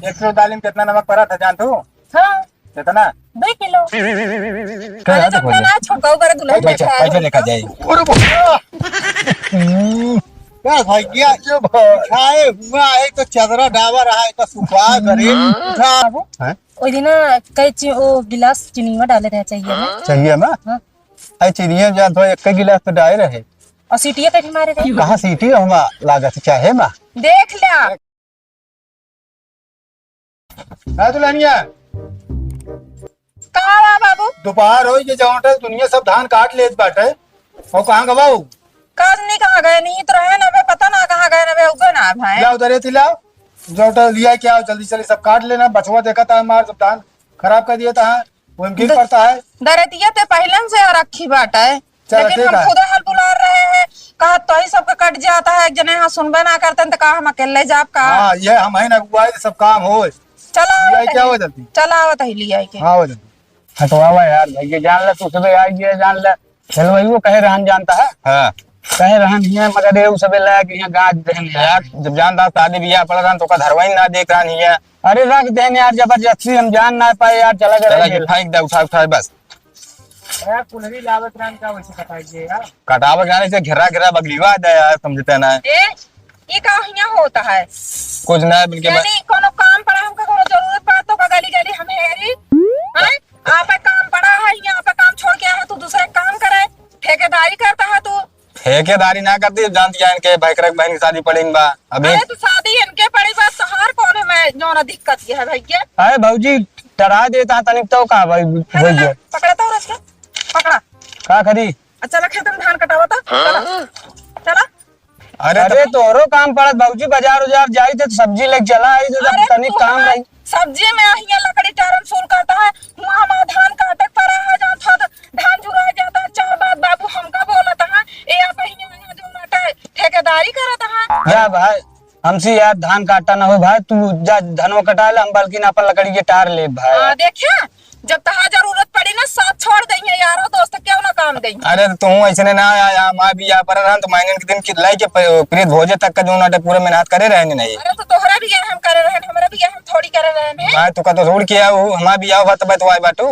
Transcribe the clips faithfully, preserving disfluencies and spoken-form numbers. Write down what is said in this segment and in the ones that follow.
एक किलो दाल में कितना नमक पड़ा था जान तू? हाँ। कितना? दो किलो। क्या अरे, याद जब रखोगे? बनाए छोटका ऊपर दुल्हन पैसा, बैठा है। पैसा लेकर जाए। अरे बाप रे। का भैया, ये भाई। खाए हुआ है तो चदरा डाबर है तो सुखा करे। उठा। बाबू, हैं? ओइ दिन ना कई ची-, ओ गिलास चीनी में डाले रहे चाहिए ना? चाहिए ना? हाँ। अरे चीनिया जान तो एक गिलास तो डाले रहे। और सीटिया कहीं मारे रहे? कहाँ सीटी हमा लागत चाहे मा? देख ला। का दुल्हनिया? का बा बाबू? दोपहर होइ गए, जौन बाटे दुनिया सब धान काट लेत बाटे। और कहाँ गवा हो? का नहीं, कहाँ गए? नहीं तो रहे ना बे, पता ना कहाँ गए ना बे, उगे ना भाई। लाओ दरे थी लाओ, जो तो लिया क्या हो, जल्दी जल्दी सब काट लेना। बचवा देखा था हमार सब धान खराब कर दिया था, वो हम की द-, करता है। दरतिया ते पहलन से रखी बाटे। चला, लेकिन ठीक हम है। खुदे हल बुला रहे हैं, कहा तो ही सबके कट जाता है, एक जने यहाँ सुनबे ना करते हैं, तो कहा हम अकेले जाब का? हाँ, ये हम ही ना अगुवाई, सब काम होए। चला ये आवत क्या ही। हो जल्दी? चला आवत ही लिया के। हाँ, हो जल्दी। हटवावा यार, भैया जान ले, तू सुबह आई है, जान ले। चल भाई, वो कहे रहन जानता है। हाँ। कहे रहन ही है, मगर ये उ सबे लायक यहाँ गाज देहन है। यार, जब जानता शादी बियाह पड़ा रहन, तो का धरवाई ना देख रहन ही है। अरे रख देहन यार, जबरदस्ती हम जान ना पाए यार, चला गए चला रहे कि हैं। फेंक दे, उठा, उठा, बस। यार, कुलरी लावत रहन का वैसे कटाई दे यार। कटावे गाने से घेरा घेरा बगलीवा दे यार, समझते ना। ए, ये का हियां होता है? कुछ ना, बिल्कुल यानी कोनो काम पड़ा, हमका कोनो जरूरत पड़ा तो का गली गली हमें हेरी? हैं? आप पे काम पड़ा है, यहाँ पे काम छोड़ के आया है, तू दूसरा काम करे, ठेकेदारी करता है तू। ठेकेदारी ना करती, जानती है इनके भाई करक बहन की शादी पड़ी बा अभी। अरे तो शादी इनके पड़ी बा, तोहार कौन है, मैं जौन दिक्कत ये है भैया? अरे भौजी, डरा देता है तनिक तो का भाई, पकड़ा, भैया। पकड़ा तो रस्ता, पकड़ा। का करी? अच्छा, चला खेत में धान कटावा था, चला, चला। अरे अरे तो तोहरो काम पड़त भौजी, बाजार उजार जाई थे तो सब्जी लेके चला आई थे, जब अरे तनिक तू काम हमार रही। सब्जी में हियां लकड़ी टारम सुन करता है, हुआं हमार धान काटे के पड़ा है, जात हो तो धान जुरा जाता है, चार बात बाबू हमका बोलत है, ए आप हियां, हियां जो बाटे ठेकेदारी करत है। जा भाई, हमसे यार धान काटा ना हो भाई, तू जा धनवा कटा ले, हम बल्कि अपन लकड़ी के टार ले भाई। हाँ, देखिया, जब तहार जरूरत पड़ी ना, साथ छोड़ देइहे यारो दोस्त, क्यों ना काम देइहे। अरे, तो तू ऐसे ने ना आया, हमार बियाह पर रहन, तो महीने के दिन की लाई के प-, प्रीत भोजे तक का जो नाटे पूरा मेहनत करे रहने नहीं। अरे, तो तोहरा बियाह हम करे रहन, हमरा बियाह हम थोड़ी करे रहन है। भाई, तू का तो छोड़ के आओ, हमार बियाह हुआ तब तो आए बाटू।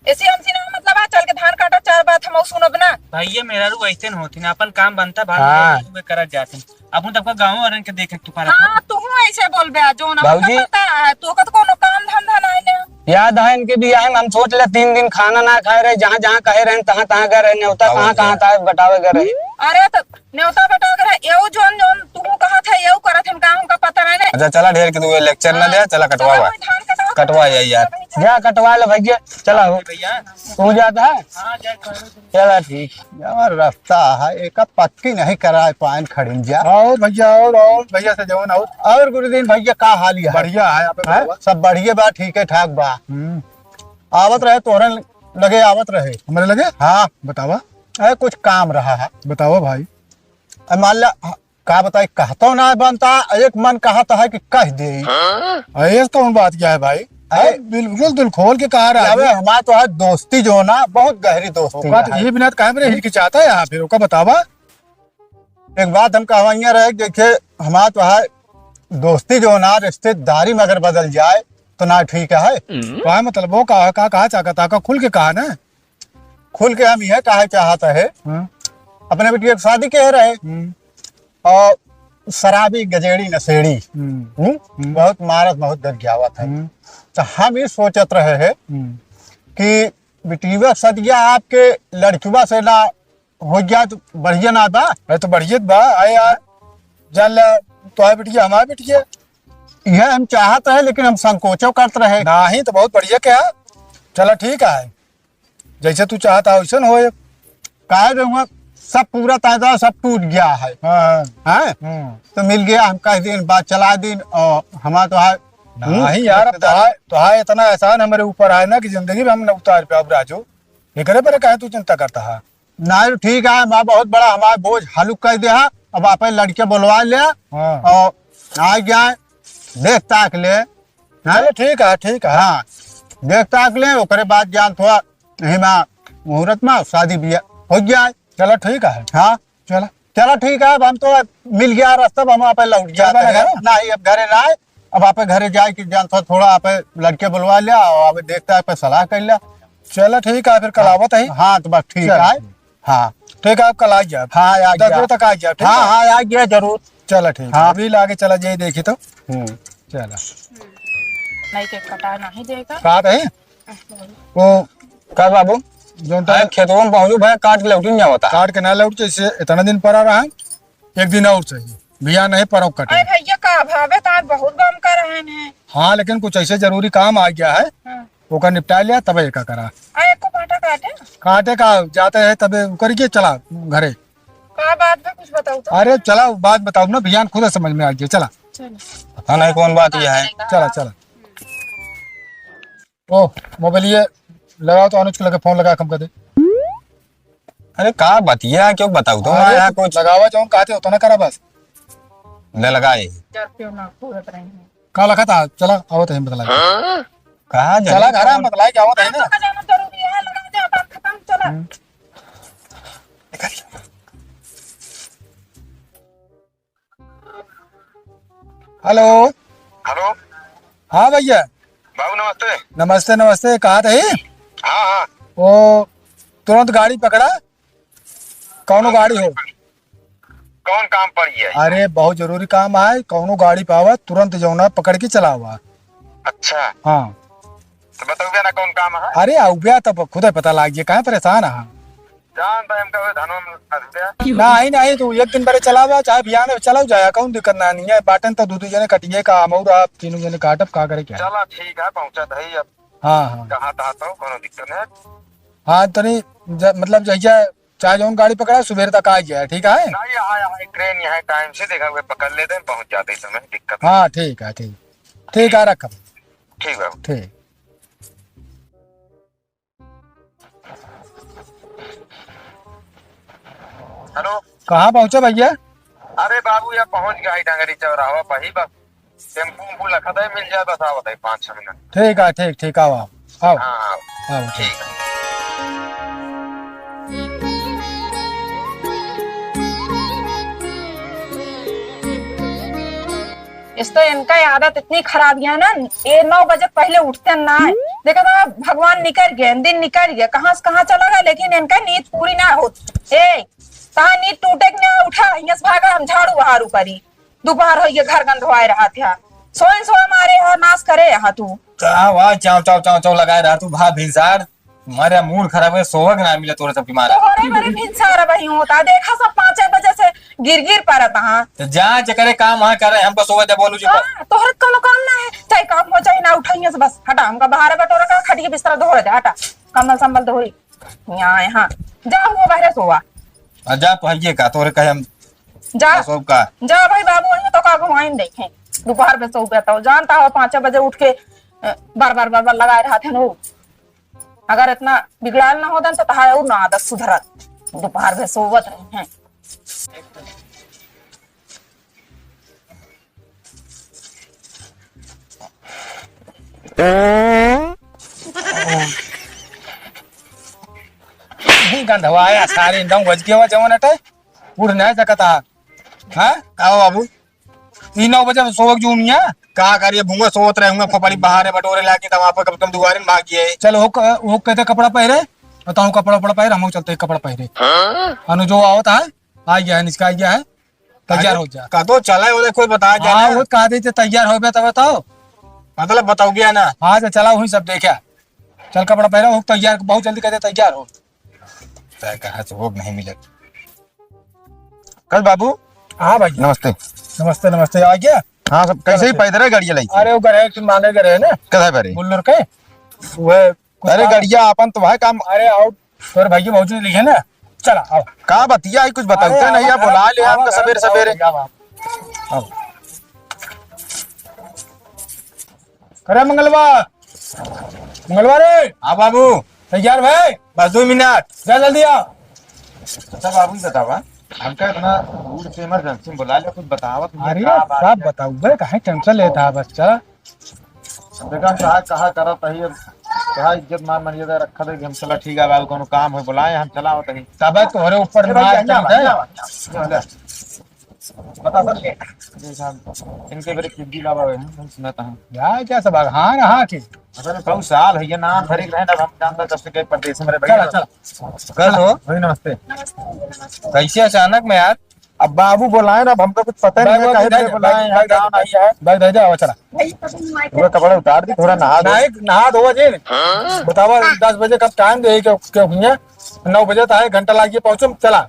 ऐसे हमसे ना मतलब आ, चल के धान काटा, चार बात हम सुनब ना। भाई, ये मेहरारू ऐसे न होती ना, अपन काम बनता, भाई, हाँ। करत जाते। अब तब का गाँव वालन के देखे के पड़त है। हाँ, तू ऐसे बोलबे, आ, जो ना बाबूजी। पता है, तू का तो कोनो काम धंधा नहीं ने। याद है इनके बियाह में हम सोच ले तीन दिन खाना ना खाए रहे, जहाँ जहाँ कहे रहे, तहाँ तहाँ गए रहे, न्योता बाबूजी। कहाँ कहाँ था बटावे गए रहे। अरे तो न्योता बटावे गए रहे, एऊ जौन जौन तू कहत है, एऊ करत है, का हमका पता नहीं ने। अच्छा चला, ढेर के तू लेक्चर ना हाँ। दे, चला कटवा चला बा। कोई धान कटवा कटवा जाई यार। जा कटवा ले भैया, चला हो। भैया। तू जाता है? हाँ, जा, चला। चला ठीक। यार, रास्ता है, एका पक्की नहीं कराए पाएन खड़िन जा। और भैया, और, और भैया से जवन और। और गुरुदीन भैया, का हाल है? बढ़िया है, आप हैं? बतावा। सब बढ़िया बा, ठीक है, ठाक बा। हम्म। आवत रहे, तोहरे लगे आवत रहे। हमारे लगे? हाँ। बतावा। अरे, कुछ काम रहा है। बतावा भाई। अब मान ला, का बताई, कहतो ना बनता, एक मन कहत है कि कह दे। अरे, ये कौन बात क्या है भाई? अरे, अरे, बिल्कुल दिल खोल के कहा रहा अबे, आदमी। हमार तो है दोस्ती जो ना, बहुत गहरी दोस्ती ओका तो है। ये बिना तो काहे मेरे हिचकिचाता है यहाँ फिर, ओका बतावा। एक बात हम कहवाइया रहे, देखे, हमार तो है दोस्ती जो ना, रिश्तेदारी में अगर बदल जाए, तो ना ठीक है। का मतलब, वो कहा, का, कहा चाहता, का खुल के कहा ना? खुल के हम यह कहा चाहत है, हाँ। अपने बिटिया की शादी कह रहे, हम्म। और शराबी, गजेड़ी, नशेड़ी, हम्म। हम्म? हम्म। बहुत मारत, बहुत गरियावत है। हम्म। तो हम ये सोचत रहे हैं हम्म। कि बिटिया सदिया आपके लड़किया से ना हो गया तो बढ़िया ना बा। अरे तो बढ़िया बा, आए यार, जान ले, तो है बिटिया, हमारे बिटिया। यह हम चाहत रहे, लेकिन हम संकोचो करत रहे। नहीं, तो बहुत बढ़िया क्या, चला ठीक है। जैसे तू चाहता है, वैसे न होए। काहे रे, हुआ सब पूरा ताजा सब टूट गया है। हाँ, हाँ। हैं? हम्म। तो मिल गया, हम कह दिन, बात चला दिन, और हमारा तो है, नहीं हम्म? यार, अब रिश्तेदार। तोहार, तोहार इतना एहसान हमारे ऊपर आए ना कि जिंदगी में हम न उतार पे, अब राजू, एकरे पर काहे तू चिंता करता है? नहीं, ठीक है, हमारा बहुत बड़ा, हमारा बोझ हलुक कर दिया। अब आप लड़के बुलवा ले हाँ। और आ गया, देख ताक ले। हाँ? चलो, ठीक है, ठीक है। हाँ, देख ताक ले, ओकरे बाद जान थोड़ा यही में मुहूर्त में शादी बियाह हो जाए। चलो, ठीक है। हाँ। चलो। चलो, ठीक है, अब हम तो मिल गया रास्ता, अब हम आप लौट जाते चलो, हैं। घर। नहीं, अब घरे ना आए, अब आपे घरे जाए के जान थो-, थोड़ा आपे लड़के बुलवा लिया और आपे देखता है, आपे सलाह कर लिया। चला ठीक है, फिर कल हाँ। आवत है। हाँ, तो बस ठीक चला है। ठीक। हाँ। ठीक है, आप कल आ जाए। हाँ, आ दस गया। बजे तक आ जाए, ठीक हाँ, है? हाँ, आ गया जरूर। चला ठीक है। हाँ। अभी लागे चला जाए, देखी तो। हम्म। चला। नहीं, केक कटा नहीं देगा। कहा रहे? वो का बाबू? जौन अरे, खेतवा में पहुँचू भाई, काट के लौटी नहीं आवता। काट के ना लौट, जैसे इतना दिन पड़ा रहा, एक दिन और चाहिए। भैया नहीं, परौक कटे। अरे भैया, का भावे, तार बहुत बम कर रहे हैं। हाँ, लेकिन कुछ ऐसे जरूरी काम आ गया है, हाँ। ओका निपटा लिया, तबे एका करा। अरे, एको कांटा काटे? काटे का, जाते हैं तबे ओकर के चला घरे। का बात बा, कुछ बताओ तो। अरे चला, बात बताओ ना, भैया खुद समझ में आ गया, चला। चलो। पता नहीं कौन बात यह है। चला, चला। ओ, मोबाइल ये लगाओ तो, अनुज के लगे फोन लगा के हमका दे। अरे का बतिया, क्यों बताऊ तो अरे ना यार कुछ। लगावा जौन कहते हो तो ना करा बस। ले लगाए। डर क्यों ना पूरत रहे हैं। का लखा था, चला, आवत है, बतला। हाँ? कहाँ जाने चला, घर कौन? हम बतला के आवत है ना। का जाना जरूरी है, लगा दे, बात खत्म, चला। हम्म। हेलो। हेलो। हाँ भैया। बाबू नमस्ते। नमस्ते, नमस्ते, कहा थे? हाँ, हाँ। वो तुरंत गाड़ी पकड़ा, कौनो गाड़ी हो। कौन काम पड़ी है? अरे बहुत जरूरी काम है, कौनो गाड़ी पावा, तुरंत जौना पकड़ के चलावा। अच्छा। हाँ। तो बताओ ना कौन काम है? अरे अउबे तब खुदे पता लाग जाए, काहे परेशान है? जान भाई हमका वो धनवा में फंस गया। नहीं, नहीं, तू एक दिन पहले चलावा, चाहे बिहान में चलाओ जाया, कौन दिक्कत ना नहीं है। बाटन तो दू दू जने कटिए का, हम और आप तीनों जने काटब, का करे क्या? चला ठीक है, पहुँचा दही अब। हाँ, हाँ। कहाँ था तो कोनो दिक्कत है? हाँ, तनी ज-, मतलब जहिया चाहे जौन गाड़ी पकड़ा, सुबेर तक आ जाए, ठीक है? नहीं, यहाँ, यहाँ ट्रेन यहाँ टाइम से देखा हुए पकड़ लेते हैं, पहुँच जाते हैं समय, दिक्कत नहीं। हाँ, ठीक है, ठीक। ठीक है, रख। ठीक बाबू। ठीक। हेलो। कहाँ पहुँचे भैया? अरे बाबू, यहाँ पहुँच गया है डंगरी चौराहा पर ही, बस टेम्पू उम्पू लखत है, मिल जाए, बस आवत है पाँच छः मिनट। ठीक है, ठीक, ठीक, आओ, आओ, आओ। हाँ, हाँ। आओ, ठीक। ठीक है। इस तो इनका आदत इतनी खराब है ना, ये नौ बजे पहले उठते ना है। देखा था, भगवान निकल गए, दिन निकल गया, कहाँ से कहाँ चला गया, लेकिन इनका नींद पूरी ना होत। ए, कहाँ नींद टूटे कि ना उठा, यहाँ से भागा, हम झाड़ू बहारू करी। दोपहर हो गया, घर गंधवाए रहा था, सोए सोए मारे है, नाश करे है तू। का वाह, चाव, चाव, चाव, चाव लगाए रहा तू, भा भिनसार। मारे मूड खराब है, सोवक ना मिले तोरे सबके मारे। तोहरे मारे भिनसार अबही होता, देखा सब पाँचे बजे से गिर गिर परत हाँ। तो जा, जेकरे काम वहाँ करे, हमको सोवे दे, बोलू जी तो। हाँ, तोहरे कोनो काम ना है, चाहे काम हो चाहे ना, उठाइए से बस, हटा, हमका बाहर बटोरा का, खटिया बिस्तर धोरे दे, हटा, कम्बल संबल धोरी, यहाँ, यहाँ, जा हुआ बाहर सोवा। आ जा, पहिए का, तोरे कहे हम जा। सोव का? जा भाई बाबू, वहीं तो का घुमाइन देखे, दोपहर में सोवे तो, जानता हो, पाँचे बजे उठ के, अ, बार बार, बार बार लगाए रहत है नो। अगर इतना बिगड़ाल ना होतन, तो तहार और ना आदत सुधरत। दोपहर में सोवत रहे हैं। नहीं गंधवाया सारे, एकदम गज के हुआ जवन अटे, उठ नहीं सकता। हाँ? का हो बाबू? ई नौ बजे सोवक जूनिया। का करिए, भुंगा सोवत रहे, हुंगा खोपड़ी बहारे बटोरे लागी, तब आप कब तुम दुआरे में भागिए। चल, वो क-, वो कहते कपड़ा पहरे, बताऊँ कपड़ा उपड़ा पहरे, हम चलते हैं कपड़ा पहरे। हाँ? अनुजो आवत है, आ गया है, निचका आ गया है, तैयार अरे, हो जा। का तो चला है, वो कोई बता जा हाँ, ना। वो कहा देते तैयार हो गया तब बताओ। मतलब बताओ गया ना। हाँ, तो चला वहीं सब देखा। चल कपड़ा पहरा, वो तैयार, बहुत जल्दी कहते तैयार हो। तय कहा से होग नहीं मिलत। कल बाबू। हाँ भाई। नमस्ते। नमस्ते, नमस्ते। आ गया? हाँ, सब कैसे ही चलो, पैदल है, गाड़ी लाई? अरे, वो गए, तुम मांगे गए रहे ना? कल है बारे? बुल्लर के? वो कुछ अरे, काम गड़िया अपन तो भाई काम। अरे, आओ, तोर भाई के भौजी लिखे ना? चला, आओ। का बतिया है, कुछ बताओ अरे, तो नहीं, आओ, आप बुला ले आओ, हमको आओ, सवेरे, आओ, सवेरे। आओ, आओ। आओ। अरे, मंगलवा। मंगलवा रे। हाँ बाबू। तैयार भाई? बस दो मिनट। जा जल्दी आ। अच्छा बाबू, ये बतावा, हमका इतना दूर से इमरजेंसी में बुला लिया, कुछ बतावत नहीं, अरे, का बात सब है? बताऊ बे, काहे टेंशन लेता है, बस चला। देखा, कहा, कहा करत है, अब कहा इज्जत मान मर्यादा रखा दे कि हम चला, ठीक है बाबू, कोनो काम है, बुलाए, हम चला आवत है। तबे तोहरे ऊपर ए भाई, मार यहाँ चढ़ आवा, जाए। यहाँ आवा, यहाँ आवा, यहाँ आवा। बता सर। जी साहब, इनके बेरे किडनी लावा हुए हैं, हम सुना था। यार, क्या सब हाँ, हाँ, ठीक। असल में बहुत साल है, ये नाम धरे रहे ना, हम जानता जब से गए परदेश में रहे चला, भैया। चला। कर दो। भाई, नमस्ते। कैसे अचानक में यार? अब बाबू बोलाए ना, अब हमका कुछ पता नहीं है, काहे बैग, बुलाए हैं, बैग, गाँव नहीं है। बैग दे दे, आओ, चला। भाई, पता नहीं, वो कपड़ा उतार दी, थोड़ा नहा दो। नहीं, नहा धोवा जी। बतावा, दस बजे का टाइम दे, क्यों, क्यों हुई है? नौ बजे तो आए, घंटा लागिए पहुँचो, चला।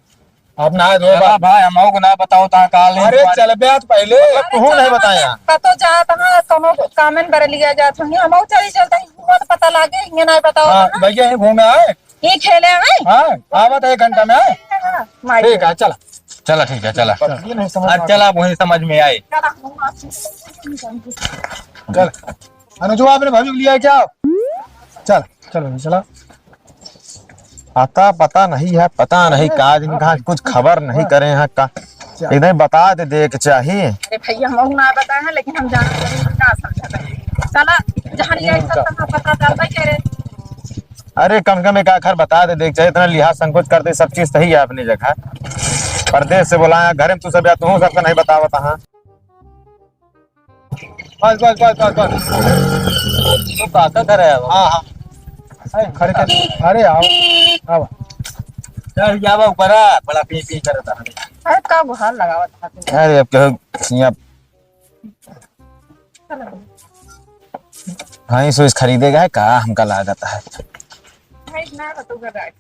अब नहा धोवा चला बा। भाई, हमहू को ना बताओ, तहाँ काल नहीं अरे, तुम्हारे चल बे, आज पहले। अरे, तू नहीं बताया। कतो जात हाँ, कोनो कामेन बरलिया जात हूँ, हमहू चली चलता, इनको तो पता लागे, इन्हें नहीं बताओ हाँ, तहाँ। भैया, ये घूमे आए। ये खेले आए? हाँ, आवत है एक घंटा में, आए? हाँ, माई ठीक है, चला। चला, ठीक है, चला। ये नहीं समझ आज में चला, वही समझ में आए। चला, हम आपसे चल। अनुजवा अपने भाभी को लिया क्या? चल, चल भाभी, चला। पता, पता नहीं है, पता नहीं का दिन कहाँ कुछ खबर नहीं करे हैं का। चल। एकदम बता दे, दे के चाहिए। अरे भैया, हम ना बताए हैं, लेकिन हम जाना जरूर का समझा। चला, जहाँ लिया है, सब तहाँ पता चलता ही करे। अरे, कम से कम एक आखर बता दे, देख, चाहे इतना लिहाज संकोच करते, सब चीज सही है अपनी जगह। परदेश से बोला है, घर में तू सब या तू सबका नहीं बतावत, हाँ। बस, बस, बस, बस, बस। तो काका घर है अब? हाँ, हाँ। अरे, खड़े कर। अरे, आओ, आओ। चल, जावा ऊपर आ, बड़ा पी पी करता है। अरे, का गुहार लगावत है? अरे, अब कहो, यहाँ भैंस वैंस खरीदेगा है का, हमका लागत है। भाई, ना, तो कर रहा है।